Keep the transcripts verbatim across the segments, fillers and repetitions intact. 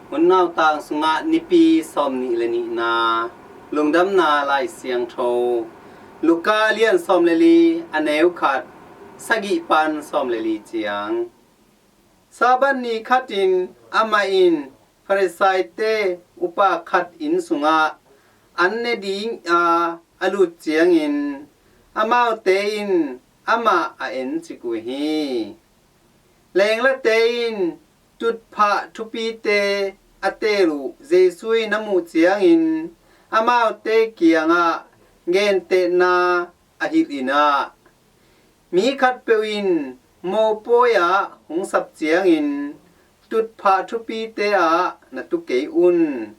Hun nautang sungah nipi sawmnih le nihna, lungdamna Lai Siangtho, Luka lian sawm le li, a neu khat, sagih pan sawm le li ciang. Sabbath ni khatin amah in Farisaite upa khat inn sungah an ne ding a a lut ciangin amaute in amah a encik uh hi. Lenglate in tutphah thupite a teel uh Jesu in a muh ciangin amaute kiangah gentehna a hilh in ah, mi khatpeuh in mopawi ah hong sap ciangin tutphah thupite ah na tu kei un.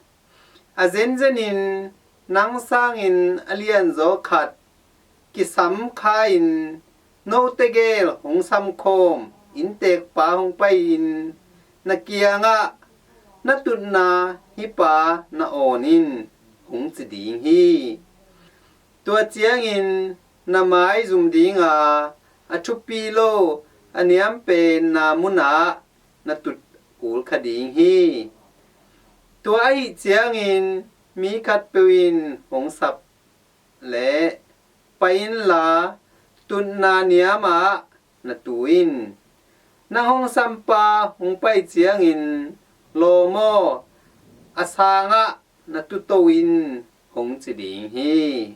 A zenzenin nang sangin a lianzaw khat kisam kha-in note gel hong samkhawm inntekpa hong pai-in na kiangah na tutna hih pa na awn in hong ci ding hi. Tua ciangin na maizum dinga a thupi lo a niam penna munah na tut kul kha ding hi. Tua ahih ciangin mi khatpeuh in hong sap leh pai inla tutna niam ah na tu in. Nang hong sampa hong pai ciangin lawm aw, a sangah na tuto in hong ci ding hi.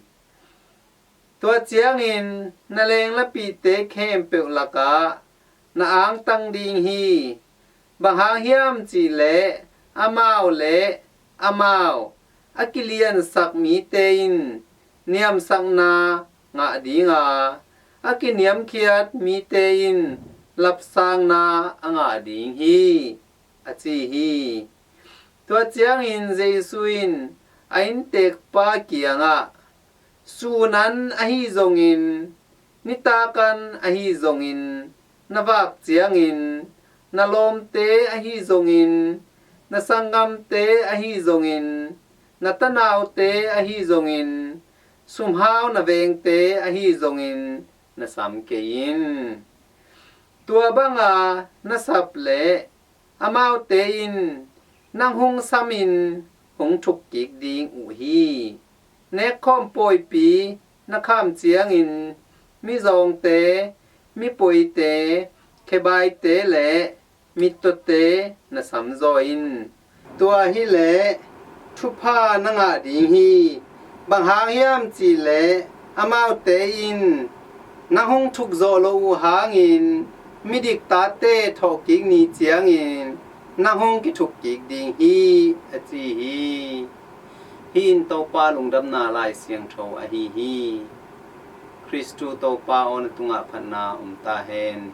Tua ciangin na lenglapihte khempeuh lakah na angtang ding hi. Bang hang hiam cihleh amau le amau a kiliansak mite in niamsakna ngah dinga, a kiniamkhiat mite in lapsangna a ngah ding hi, a ci hi. Tua ciangin Jesu in a inntekpa kiangah, sunan ahi zongin, nitakan ahi zongin, na vak ciangin, na lawmte ahi zongin, na sanggamte ahi zongin, na tanaute ahi zongin, sumhau na vengte ahi zongin na sam kei in. Tua banga na sap leh amaute in nang hong samin hong thuk kik ding uh hi. Nekkhawm pawipi na kham ciangin mizawngte, mipoite, khebaite le mittawte na samzaw in. Tua hileh thupha na ngah ding hi. Bang hang hiam cihleh amaute in nang hong thukzawh loh uh hangin midik tate thawhkik ni ciangin nang hong kithuk kik ding hi, a ci hi. Hih in Topa lungdamna Lai Siangtho ahi hi. Khristu Topa aw, na tungah phatna om ta hen.